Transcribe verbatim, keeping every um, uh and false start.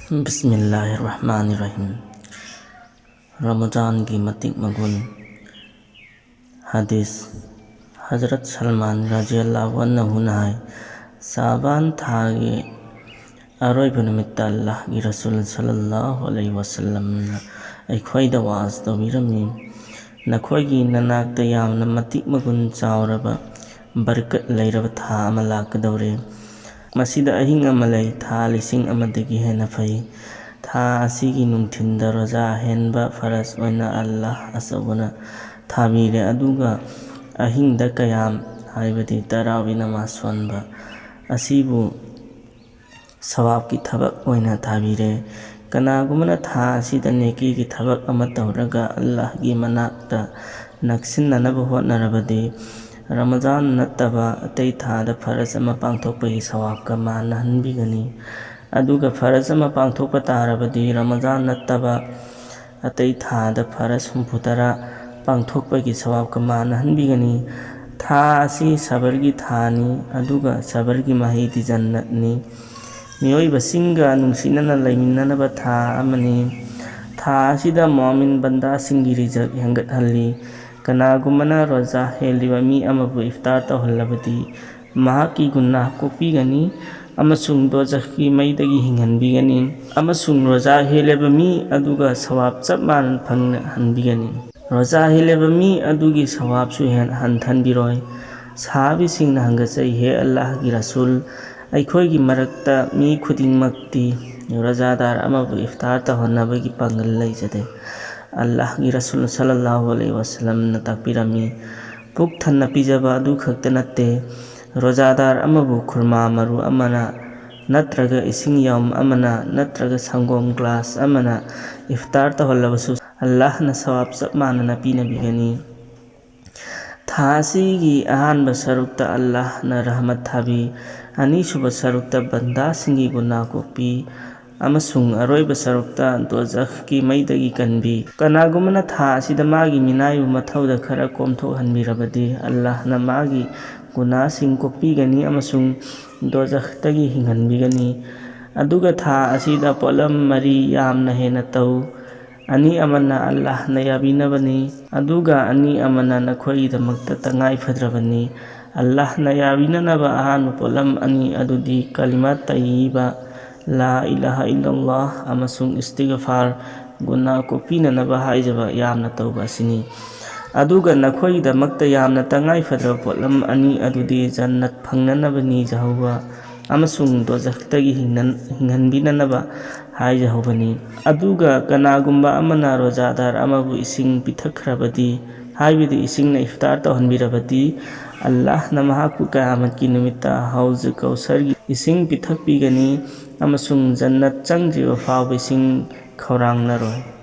ꯕꯤꯁꯃꯤꯜꯂꯥꯍꯤꯔ ꯔꯍꯃꯥꯅꯤꯔ ꯔꯍꯤꯝ꯫ ꯔꯃꯖꯥꯟꯒꯤ ꯃꯇꯤꯛ ꯃꯒꯨꯟ꯫ ꯍꯗꯤꯁ꯫ ꯍꯖꯔꯠ ꯁꯜꯃꯥꯟ ꯔꯖꯤꯌꯜꯂꯥꯍꯨ ꯑꯟꯍꯨꯅ ꯍꯥꯏ, ꯁꯥꯕꯥꯟ ꯊꯥꯒꯤ ꯑꯔꯣꯏꯕ ꯅꯨꯃꯤꯠꯇ ꯑꯜꯂꯥꯍꯒꯤ ꯔꯁꯨꯜ ꯁꯜꯂꯜꯂꯥꯍꯨ ꯑꯂꯩꯍꯤ ꯋꯥꯁꯜꯂꯝꯅ ꯑꯩꯈꯣꯏꯗ ꯋꯥꯖ ꯇꯧꯕꯤꯔꯝꯃꯤ, "ꯅꯈꯣꯏꯒꯤ ꯅꯅꯥꯛꯇ ꯌꯥꯝꯅ ꯃꯇꯤꯛ ꯃꯒꯨꯟ ꯆꯥꯎꯔꯕ, ꯕꯔꯀꯠ ꯂꯩꯔꯕ ꯊꯥ ꯑꯃ ꯂꯥꯛꯀꯗꯧꯔꯦ꯫ ꯃꯁꯤꯗ ꯑꯍꯤꯡ ꯑꯃ ꯂꯩ, ꯊꯥ ꯂꯤꯁꯤꯡ ꯑꯃꯗꯒꯤ ꯍꯦꯟꯅ ꯐꯩ꯫ ꯊꯥ ꯑꯁꯤꯒꯤ ꯅꯨꯡꯊꯤꯟꯗ ꯔꯣꯖꯥ ꯍꯦꯟꯕ ꯐꯔꯖ ꯑꯣꯏꯅ ꯑꯜꯂꯥꯍ ꯑꯆꯧꯕꯅ ꯊꯥꯕꯤꯔꯦ, ꯑꯗꯨꯒ ꯑꯍꯤꯡꯗ ꯀꯌꯥꯝ, ꯍꯥꯏꯕꯗꯤ ꯇꯔꯥꯋꯤ ꯅꯃꯥꯖ ꯁꯣꯟꯕ ꯑꯁꯤꯕꯨ ꯁꯋꯥꯕꯀꯤ ꯊꯕꯛ ꯑꯣꯏꯅ ꯊꯥꯕꯤꯔꯦ꯫ ꯀꯅꯥꯒꯨꯝꯕꯅ ꯊꯥ ꯑꯁꯤꯗ ꯅꯦꯀꯤꯒꯤ ꯊꯕꯛ ꯑꯃ ꯇꯧꯔꯒ ꯑꯜꯂꯥꯍꯒꯤ ꯃꯅꯥꯛꯇ ꯅꯛꯁꯤꯟꯅꯅꯕ ꯍꯣꯠꯅꯔꯕꯗꯤ, ꯔꯃꯖꯥꯟ ꯅꯠꯇꯕ ꯑꯇꯩ ꯊꯥꯗ ꯐꯔꯖ ꯑꯃ ꯄꯥꯡꯊꯣꯛꯄꯒꯤ ꯁꯋꯥꯕꯀ ꯃꯥꯟꯅꯍꯟꯕꯤꯒꯅꯤ꯫ ꯑꯗꯨꯒ ꯐꯔꯖ ꯑꯃ ꯄꯥꯡꯊꯣꯛꯄ ꯇꯥꯔꯕꯗꯤ, ꯔꯃꯖꯥꯟ ꯅꯠꯇꯕ ꯑꯇꯩ ꯊꯥꯗ ꯐꯔꯖ ꯍꯨꯝꯐꯨꯇꯔꯥ ꯄꯥꯡꯊꯣꯛꯄꯒꯤ ꯁꯋꯥꯕꯀ ꯃꯥꯟꯅꯍꯟꯕꯤꯒꯅꯤ꯫ ꯊꯥ ꯑꯁꯤ ꯁꯕꯔꯒꯤ ꯊꯥꯅꯤ, ꯑꯗꯨꯒ ꯁꯕꯔꯒꯤ ꯃꯍꯩꯗꯤ ꯖꯟꯅꯠꯅꯤ꯫ ꯃꯤꯑꯣꯏꯕꯁꯤꯡꯒ ꯅꯨꯡꯁꯤꯅꯅ ꯂꯩꯃꯤꯟꯅꯅꯕ ꯊꯥ ꯑꯃꯅꯤ꯫ ꯊꯥ ꯑꯁꯤꯗ ꯃꯣꯃꯤꯟ ꯕꯟꯗꯥꯁꯤꯡꯒꯤ ꯔꯤꯖꯛ ꯍꯦꯟꯒꯠꯍꯜꯂꯤ꯫ ꯀꯅꯥꯒꯨꯝꯕꯅ ꯔꯣꯖꯥ ꯍꯦꯜꯂꯤꯕ ꯃꯤ ꯑꯃꯕꯨ ꯏꯐꯇꯥꯔ ꯇꯧꯍꯜꯂꯕꯗꯤ, ꯃꯍꯥꯛꯀꯤ ꯒꯨꯅꯥꯍ ꯀꯣꯛꯄꯤꯒꯅꯤ ꯑꯃꯁꯨꯡ ꯗꯣꯖꯈꯀꯤ ꯃꯩꯗꯒꯤ ꯍꯤꯡꯍꯟꯕꯤꯒꯅꯤ, ꯑꯃꯁꯨꯡ ꯔꯣꯖꯥ ꯍꯦꯜꯂꯕ ꯃꯤ ꯑꯗꯨꯒ ꯁꯋꯥꯕ ꯆꯞ ꯃꯥꯟꯅꯅ ꯐꯪꯍꯟꯕꯤꯒꯅꯤ꯫ ꯔꯣꯖꯥ ꯍꯦꯜꯂꯕ ꯃꯤ ꯑꯗꯨꯒꯤ ꯁꯋꯥꯕꯁꯨ ꯍꯦꯟ-, ꯍꯟꯊꯍꯟꯕꯤꯔꯣꯏ꯫ ꯁꯍꯥꯕꯤꯁꯤꯡꯅ ꯍꯪꯒꯠꯆꯩ, "ꯍꯦ ꯑꯜꯂꯥꯍꯒꯤ ꯔꯁꯨꯜ, ꯑꯩꯈꯣꯏꯒꯤ ꯃꯔꯛꯇ ꯃꯤ ꯈꯨꯗꯤꯡꯃꯛꯇꯤ ꯔꯣꯖꯥꯗꯥꯔ ꯑꯃꯕꯨ ꯏꯐꯇꯥꯔ ꯇꯧꯍꯟꯅꯕꯒꯤ ꯄꯥꯡꯒꯜ ꯂꯩꯖꯗꯦ꯫" ꯑꯜꯂꯥꯍꯒꯤ ꯔꯁꯨꯜ ꯁꯜꯂꯜꯂꯥꯍꯨ ꯑꯂꯩꯍꯤ ꯋꯥꯁꯜꯂꯝꯅ ꯇꯥꯛꯄꯤꯔꯝꯃꯤ, ꯄꯨꯛ ꯊꯟꯅ ꯄꯤꯖꯕ ꯑꯗꯨ ꯈꯛꯇ ꯅꯠꯇꯦ, ꯔꯣꯖꯥꯗꯥꯔ ꯑꯃꯕꯨ ꯈꯨꯔꯃꯥ ꯃꯔꯨ ꯑꯃꯅ, ꯅꯠꯇ꯭ꯔꯒ ꯏꯁꯤꯡ ꯌꯥꯎꯝ ꯑꯃꯅ, ꯅꯠꯇ꯭ꯔꯒ ꯁꯪꯒꯣꯝ ꯒ꯭ꯂꯥꯁ ꯑꯃꯅ ꯏꯐꯇꯥꯔ ꯇꯧꯍꯜꯂꯕꯁꯨ, ꯑꯜꯂꯥꯍꯅ ꯁꯋꯥꯕ ꯆꯞ ꯃꯥꯟꯅꯅ ꯄꯤꯅꯕꯤꯒꯅꯤ꯫ ꯊꯥ ꯑꯁꯤꯒꯤ ꯑꯍꯥꯟꯕ ꯁꯔꯨꯛꯇ ꯑꯜꯂꯥꯍꯅ ꯔꯍꯃꯠ ꯊꯥꯕꯤ, ꯑꯅꯤꯁꯨꯕ ꯁꯔꯨꯛꯇ ꯕꯟꯗꯥꯁꯤꯡꯒꯤ ꯒꯨꯅꯥꯍ ꯀꯣꯛꯄꯤ, ꯑꯃꯁꯨꯡ ꯑꯔꯣꯏꯕ ꯁꯔꯨꯛꯇ ꯗꯣꯖꯈꯀꯤ ꯃꯩꯗꯒꯤ ꯀꯟꯕꯤ꯫ ꯀꯅꯥꯒꯨꯝꯕꯅ ꯊꯥ ꯑꯁꯤꯗ ꯃꯥꯒꯤ ꯃꯤꯅꯥꯏꯕꯨ ꯃꯊꯧꯗ ꯈꯔ ꯀꯣꯝꯊꯣꯛꯍꯟꯕꯤꯔꯕꯗꯤ, ꯑꯜꯂꯥꯍꯅ ꯃꯥꯒꯤ ꯒꯨꯅꯥꯍꯁꯤꯡ ꯀꯣꯛꯄꯤꯒꯅꯤ ꯑꯃꯁꯨꯡ ꯗꯣꯖꯈꯇꯒꯤ ꯍꯤꯡꯍꯟꯕꯤꯒꯅꯤ꯫ ꯑꯗꯨꯒ ꯊꯥ ꯑꯁꯤꯗ ꯄꯣꯠꯂꯝ ꯃꯔꯤ ꯌꯥꯝꯅ ꯍꯦꯟꯅ ꯇꯧ꯫ ꯑꯅꯤ ꯑꯃꯅ ꯑꯜꯂꯥꯍꯅ ꯌꯥꯕꯤꯅꯕꯅꯤ, ꯑꯗꯨꯒ ꯑꯅꯤ ꯑꯃꯅ ꯅꯈꯣꯏꯒꯤꯗꯃꯛꯇ ꯇꯉꯥꯏ ꯐꯗ꯭ꯔꯕꯅꯤ꯫ ꯑꯜꯂꯥꯍꯅ ꯌꯥꯕꯤꯅꯅꯕ ꯑꯍꯥꯟꯕ ꯄꯣꯠꯂꯝ ꯑꯅꯤ ꯑꯗꯨꯗꯤ ꯀꯂꯤꯃꯥ ꯇꯌꯤꯕ, ꯂꯥ ꯏꯂꯥꯍ ꯏꯜꯂꯜꯂꯥꯍ, ꯑꯃꯁꯨꯡ ꯏꯁꯇꯤꯒꯐꯥꯔ, ꯒꯨꯅꯥ ꯀꯣꯛꯄꯤꯅꯅꯕ ꯍꯥꯏꯖꯕ ꯌꯥꯝꯅ ꯇꯧꯕ ꯑꯁꯤꯅꯤ꯫ ꯑꯗꯨꯒ ꯅꯈꯣꯏꯒꯤꯗꯃꯛꯇ ꯌꯥꯝꯅ ꯇꯉꯥꯏ ꯐꯗ꯭ꯔꯕ ꯄꯣꯠꯂꯝ ꯑꯅꯤ ꯑꯗꯨꯗꯤ ꯖꯟꯅꯠ ꯐꯪꯅꯅꯕꯅꯤ ꯖꯍꯧꯋꯥ ꯑꯃꯁꯨꯡ ꯗꯣꯖꯈꯇꯒꯤ ꯍꯤꯡꯅꯟ-, ꯍꯤꯡꯍꯟꯕꯤꯅꯅꯕ ꯍꯥꯏꯖꯍꯧꯕꯅꯤ꯫ ꯑꯗꯨꯒ ꯀꯅꯥꯒꯨꯝꯕ ꯑꯃꯅ ꯔꯣꯖꯥꯗꯥꯔ ꯑꯃꯕꯨ ꯏꯁꯤꯡ ꯄꯤꯊꯛꯈ꯭ꯔꯕꯗꯤ, ꯍꯥꯏꯕꯗꯤ ꯏꯁꯤꯡꯅ ꯏꯐꯇꯥꯔ ꯇꯧꯍꯟꯕꯤꯔꯕꯗꯤ, ꯑꯜꯂꯥꯍꯅ ꯃꯍꯥꯛꯄꯨ ꯀꯌꯥꯃꯠꯀꯤ ꯅꯨꯃꯤꯠꯇ ꯍꯧꯖ ꯀꯧꯁꯔꯒꯤ ꯏꯁꯤꯡ ꯄꯤꯊꯛꯄꯤꯒꯅꯤ ꯑꯃꯁꯨꯡ ꯖꯟꯅꯠ ꯆꯪꯗ꯭ꯔꯤꯕ ꯐꯥꯎꯕ ꯏꯁꯤꯡ ꯈꯧꯔꯥꯡꯂꯔꯣꯏ꯫